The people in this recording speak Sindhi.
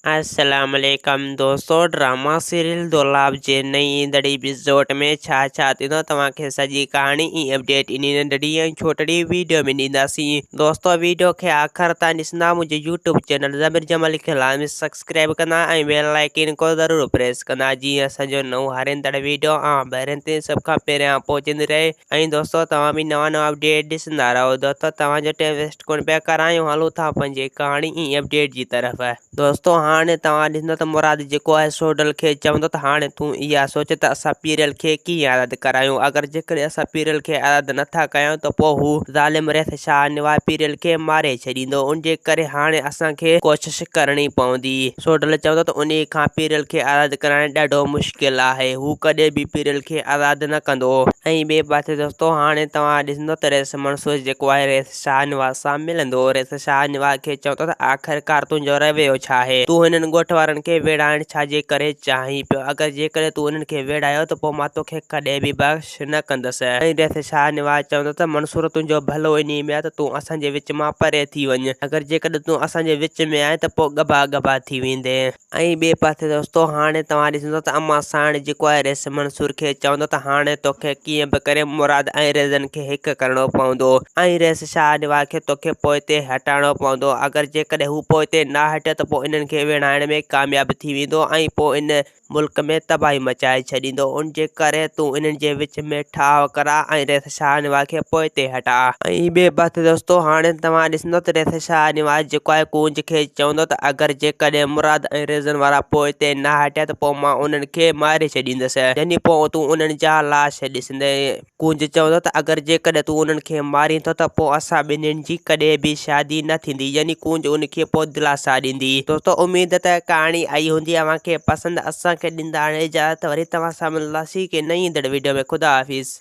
السلام عليڪم دوستو ڊراما سيريل دولاب جي نئين ايندڙ ايپيسوڊ ۾ ڇا ڇا ٿيندو توهان کي سڄي ڪهاڻي ۽ اپڊيٽ انهي ننڍڙي ۽ ڇوٽڙي ويڊيو ۾ ڏينداسين دوستو ويڊيو کي آخر تائين ڏسندا منهنجي يوٽيوب چينل ضمير جمالي کي لازمي سبسڪرائب ڪندا ۽ بيل آئيڪن کو ضرور پريس ڪندا جيئن اسان جو نئون هر ايندڙ ويڊيو اوهان ڀائرن تائين سڀ کان پهريان پهچندي رهي ۽ دوستو توهان به نوان نوان اپڊيٽ ڏسندا رهو دوستو توهان جو ٽائيم ويسٽ ڪونه پيا ڪرايون هلون ٿا پنهنجي ڪهاڻي ۽ اپڊيٽ جي طرف. دوستو هاڻي توهان ڏسندو ته مراد جيڪو آهي سوڍل کي چوندو ته هاڻي تون اها سوچ ته اسان پيرل کي ڪيئن آزاد ڪرايون اگر جيڪڏهن اسان پيرل کي آزاد نٿا ڪيون ته پوء هو ظالم ريس شاهه نواء پيرل کي ماري ڇڏيندو ان جي ڪري هاڻي اسان کي ڪوشش ڪرڻي پوندي. سوڍل چوندو ته انهي کان پيرل کي آزاد ڪرائڻ ڏاڍو مشڪل آهي هو ڪڏهن به پيرل کي آزاد نه ڪندو. ۽ ٻئي پاسي دوستو هاڻي توهان ڏسندو ته ريس منصور جيڪو آهي ريس شاهنواز سان ملندو. رئيس شاهنواز کي چوندو ته آخرڪار تنهنجو رويو ڇا آهي؟ تون هنن ڳوٺ وارن کي ويڙهائڻ ڇا جي ڪري چاهين پيو؟ اگر جيڪڏهن تون انهن کي ويڙهايو ته پوء مان توکي ڪڏهن به بخش نه ڪندس. ۽ رئيس شاهنواز چوندو ته منصور تنهنجو ڀلو انهي ۾ آهي ته تون اسان جي وچ مان پري ٿي وڃ. اگر جيڪڏهن تون اسان جي وچ ۾ آئين ته پوء ڳڀا ڳڀا ٿي ويندين. ۽ ٻئي پاسي دوستو هاڻي توهان ڏسندو ته امان ساڻ جيڪو آهي ريس منصور کي چوندو ته هاڻي توکي ڪيئن به ڪري مراد ۽ ريزن کي هڪ ڪرڻو پوندو ۽ ريس شاهنواز کي توکي پوئتي هٽائڻو پوندو اگر جيڪڏهن هو پوئتي نه هٽيو ته پوء انهن کي ويڙهائڻ ۾ ڪامياب ٿي ويندو ۽ پوء ان ملڪ ۾ تباهي مچائي ڇڏيندو ان جي ڪري تون انهن جي وچ ۾ ٺاهه ڪراء ۽ ريس شاهنواز کي پوئتي هٽاء. ۽ ٻئي پاسي دوستو هاڻي توهان ڏسندو ته ريس شاهنواز جيڪو آهي ڪونج کي چوندو ته اگر جيڪڏهن مراد ۽ ريزن وارا پوئتي نه هٽيا ته پوء مان انهن کي ماري ڇڏيندس يعني پوء تون انهن جا لاش ڏسندين. ڪونج چوندو ته اگر جيڪڏهن تون انهن کي مارين ٿو ته پوء اسان ٻنهين جي ڪڏهن به شادي نه ٿيندي يعني ڪونج ان کي پوء دلاسا ڏيندي. دوستو اميد ته ڪهاڻي آئي هوندي اوهان کي پسند اسان کي ڏيندا هاڻي اجازت وري توهان سان ملنداسين ڪنهن نئين ايندڙ وڊيو ۾ خدا حافظ.